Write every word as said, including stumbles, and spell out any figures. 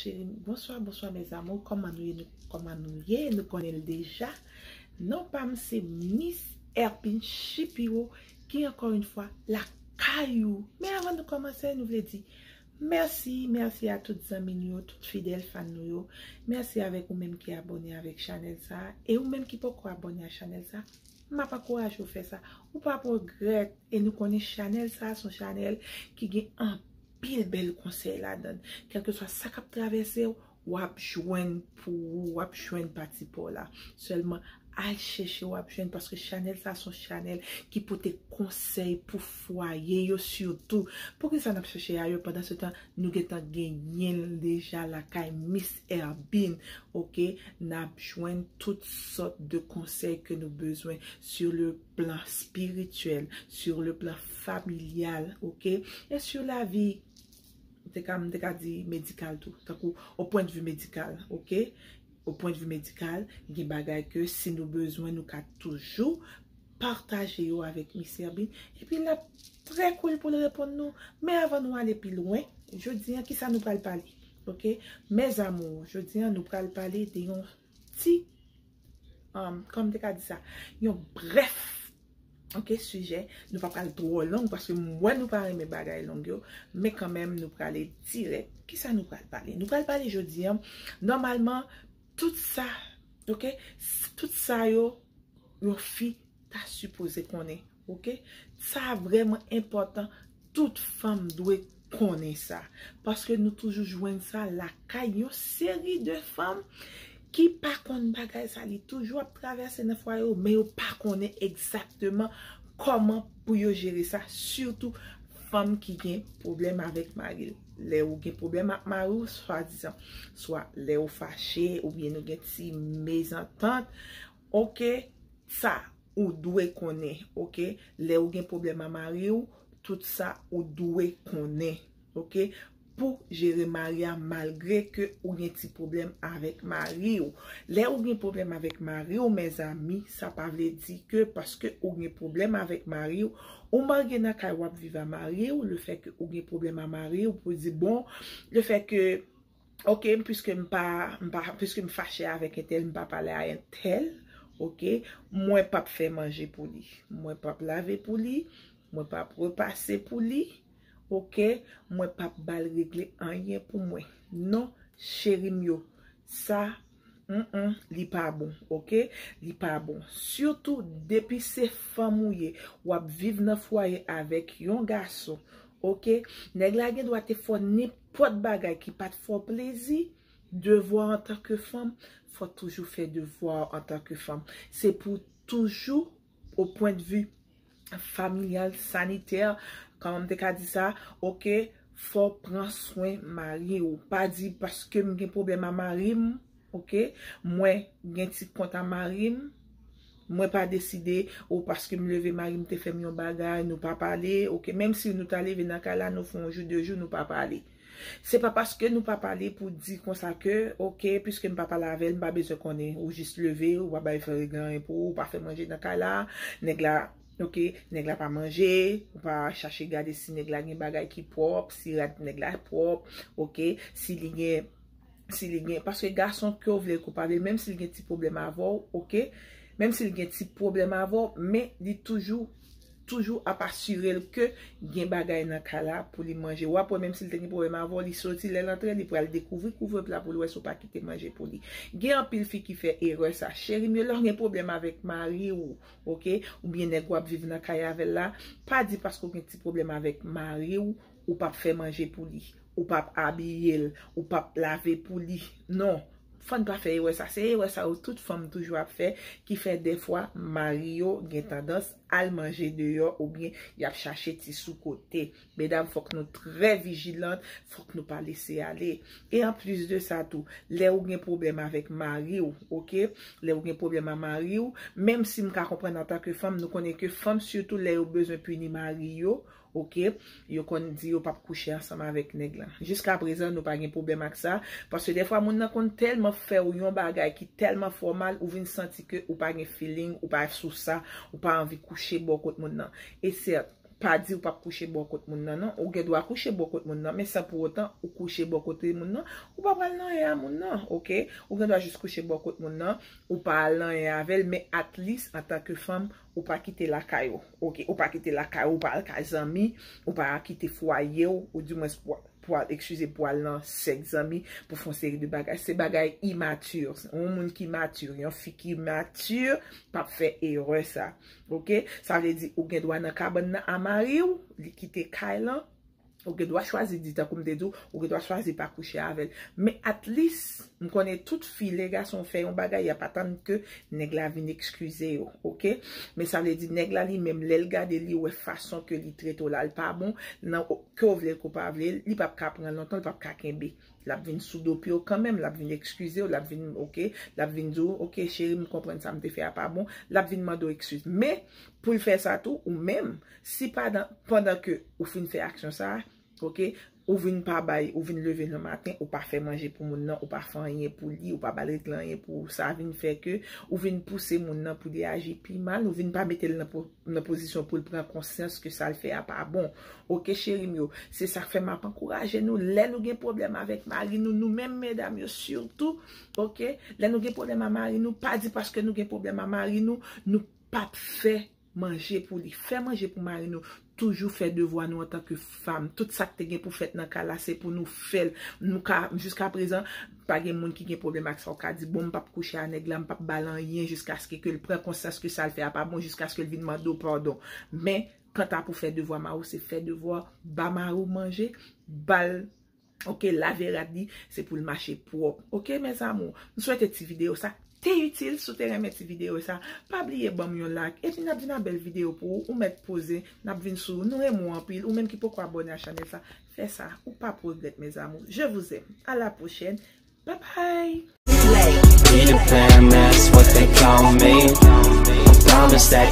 Cheri, bonswa, bonswa, mes amours. Kòman nou ye? Nou, kòman nou ye? Nou konnen l deja. Non pa m se Miss Erbine Shapiro ki, encore une fois, lakay ou. Men avan nou kòmanse, nou vle di mèsi, mèsi a tout zanmi nou yo, tout fidèl fan nou yo. Mèsi avèk ou menm ki abòne avèk chanèl sa a. E ou menm ki poko abòne a chanèl sa a, m ap ankouraje w fè sa. Ou p ap regrèt. E nou konnen chanèl sa a se yon chanèl ki gen anpil bèl konsèy ladan l. Kèlkeswa sa k ap travèse w, w ap jwenn pou ou, w ap jwenn pati pa w la. Sèlman al chèche, w ap jwenn, paske chanèl sa se yon chanèl ki pote konsèy pou fwaye yo sitou. Poukisa n ap chèche ayè pandan se tan nou gentan genyen l deja lakay Miss Erbine, oke? N ap jwenn tout sòt de konsèy ke nou bezwen sur le plan spirituel, sur le plan familial, oke? E sur la vie, m te ka, m te ka di medikal tou, tankou au point de vue médical, oke? Au point de vue médical, gen bagay ke si nou bezwen, nou ka toujou pataje yo avèk Miss Erbine. Epi l ap trè cool pou l reponn nou. Men avan nou ale pi lwen, jodi a, kisa nou pral pale? Oke? Mes amours, jodi a, nou pral pale de yon ti, um, kòman m te ka di sa? Yon brèf, oke, sijè. Nou pa pral twò long, paske m wè nou pa renmen bagay long yo. Men kanmenm, nou prale dirèk. Kisa nou pral pale? Nou pral pale jodi a, nòmalman, tout sa, oke? S-, tout sa yo, yon fi ta sipoze konnen, oke? Sa vrèman enpòtan, tout fanm dwe konnen sa. Paske nou toujou jwenn sa lakay yon seri de fanm ki pa konn bagay sa, li toujou ap travèse nan fwaye yo, men yo pa konnen egzakteman kòman pou yo jere sa, sitou fanm ki gen pwoblèm avèk mari l. Lè ou gen pwoblèm ak mari w, swadizan, swa lè ou fache oubyen nou gen ti mezantant, oke, sa ou dwe konnen, oke? Lè ou gen pwoblèm a mari w, tout sa ou dwe konnen, oke? Pou jere mari a, malgre ke ou gen ti pwoblèm avèk mari w. Lè ou gen pwoblèm avèk mari w, mezanmi, sa pa vle di ke paske ou gen pwoblèm avèk mari w, ou marye nan kay w ap viv a mari w, lefètke ou gen pwoblèm a mari w, pou di, bon, lefètke, oke, piske m pa, m pa, piske m fache avèk entèl, m pa pale a entèl, oke, mwen p ap fè manje pou li, mwen p ap lave pou li, mwen p ap repase pou li, oke, mwen p ap ba l regle anyen pou mwen. Non, cheri m yo, sa, mm, mm, li pa bon, oke? Li pa bon. Sitou depi se fanm ou ye, w ap viv nan fwaye avèk yon gason, oke? Nèg la gen dwa te fè w nenpòt bagay ki pa t fè w plezi, devwa antanke fanm, fò w toujou fè devwa w antanke fanm. Se pou toujou, au point de vue familial, sanitè, kòman m te ka di sa, oke, fò w pran swen mari w. Pa di, paske m gen pwoblèm a mari m, oke, mwen gen ti kont a mari m, mwen pa deside, o, paske m leve mari m te fè m yon bagay, nou pa pale, oke, menm si nou ta leve nan kay la, nou fè yon jou, de jou, nou pa pale. Se pa paske nou pa pale pou di konsa ke, oke, piske m pa pale avè l, m pa bezwen konnen. Ou jis leve, ou pa bay fè regle anyen pou ou, ou pa fè manje nan kay la, nèg la, oke, nèg la pa manje, ou pa chache gade si nèg la gen bagay ki pwòp, si rad nèg la pwòp, oke, si li gen, si li gen, paske gason ke w vle ke w pa vle, menm si l gen ti pwoblèm avè w, oke, menm si l gen ti pwoblèm avè w, men li toujou toujou ap asire l ke gen bagay nan kay la pou li manje. W ap wè, menm si l te gen pwoblèm avè w, li soti, lè l antre, li pral dekouvri kouvèp la pou l wè si w pa kite manje pou li. Gen anpil fi ki fè erè sa. Cheri m yo, lè w gen pwoblèm avèk mari w, oke, oubyen nèg w ap viv nan kay avè l la, pa di paske w gen ti pwoblèm avèk mari w, ou p ap fè manje pou li, ou p ap abiye l, ou p ap lave pou li. Non. Fò n pa fè erè sa. Se erè sa yo tout fanm toujou ap fè, ki fè dèfwa mari yo gen tandans al manje deyò oubyen y ap chache ti sou kote. Medam, fòk nou trè vijilant, fòk nou pa lese ale. E anplis de sa tou, lè ou gen pwoblèm avèk mari w, oke? Lè ou gen pwoblèm a mari w, menm si m ka konprann antanke fanm, nou konnen ke fanm, sitou lè yo bezwen pini mari yo, oke, yo konn di yo p ap kouche ansanm avèk nèg lan. Jiskaprezan, nou pa gen pwoblèm ak sa, paske dèfwa moun nan konn tèlman fè w yon bagay ki tèlman fè w mal, ou vin santi ke ou pa gen feeling, ou pa sou sa, ou pa anvi kouche bò kot moun nan. E sèt, pa di ou p ap kouche bò kot moun nan, non. Ou gen dwa kouche bò kot moun nan, men san pou otan ou kouche bò kote moun nan, ou pa pral nan anyen a moun nan, oke? Ou gen dwa jis kouche bò kot moun nan, ou pa al nan anyen avè l, men at least, antanke fanm, ou pa kite lakay ou, oke? Ou pa kite lakay ou, ou pa al kay zanmi, ou pa kite fwaye w, ou dimwens pou, pou al, eskize, pou al nan sèk zanmi, pou fè yon seri de bagay. Se bagay imati. Yon moun ki mati, yon fi ki mati, p ap fè erè sa. Oke? Sa vle di ou gen dwa nan kabann nan a mari w, li kite kay lan. Ou gen dwa chwazi di, tankou m te di w, ou gen dwa chwazi pa kouche avè l. Men at least, m konnen tout fi, lè gason fè yon bagay, y ap atann ke nèg la vin eskize yo, oke? Men sa vle di nèg la li menm, lè l gade li wè fason ke li trete w la, l pa bon, nan o-, ke w vle l, ke w pa vle l, li p ap ka pran lontan, li p ap ka kenbe. L ap vin sou do pye w kanmenm, l ap vin eskize w, l ap vin, oke, l ap vin di w, oke, cheri, m konprann sa m te fè a pa bon, l ap vin mande w eskiz. Men, pou l fè sa tou, ou menm, si pandan, pandan ke ou fin fè aksyon sa a, oke, ou vin pa bay, ou vin leve nan maten, ou pa fè manje pou moun nan, ou pa fè anyen pou li, ou pa ba l regle anyen pou ou, sa vin fè ke ou vin pouse moun nan pou li aji pi mal, ou vin pa mete l nan po-, nan pozisyon pou l pran konsyans ke sa l fè a pa bon. Oke, cheri m yo, se sa k fè m ap ankouraje nou, lè nou gen pwoblèm avèk mari nou, nou menm medam yo sitou, oke, lè nou gen pwoblèm a mari nou, pa di paske nou gen pwoblèm a mari nou, nou p ap fè manje pou li. Fè manje pou mari nou. Toujou fè devwa nou antanke fanm. Tout sa k te gen pou fèt nan kay la, se pou nou fè l. Nou ka, jiska prezan, pa gen moun ki gen pwoblèm ak sa. Ou ka di, bon, m p ap kouche a nèg la, m p ap ba l anyen jiskaske ke l pran konsyans ke sa l fè a pa bon, jiskaske l vin mande w padon. Men, kanta pou fè devwa mari w, se fè devwa, ba mari w manje, ba l, oke, lave rad li, se pou l mache pwòp. Oke, mes amours, m swete ti videyo sa te itil. Si w te renmen ti videyo sa, pa bliye ban m yon like. Epi n ap vin a bèl videyo pou ou, ou mèt poze, n ap vin sou ou. Nou renmen w anpil. Ou menm ki poko abòne a chanèl sa, fè sa. Ou p ap regrèt, mes amours. Je vous aime. À la prochaine. Bye bye. Peter Pan, that's what they call me. I promise that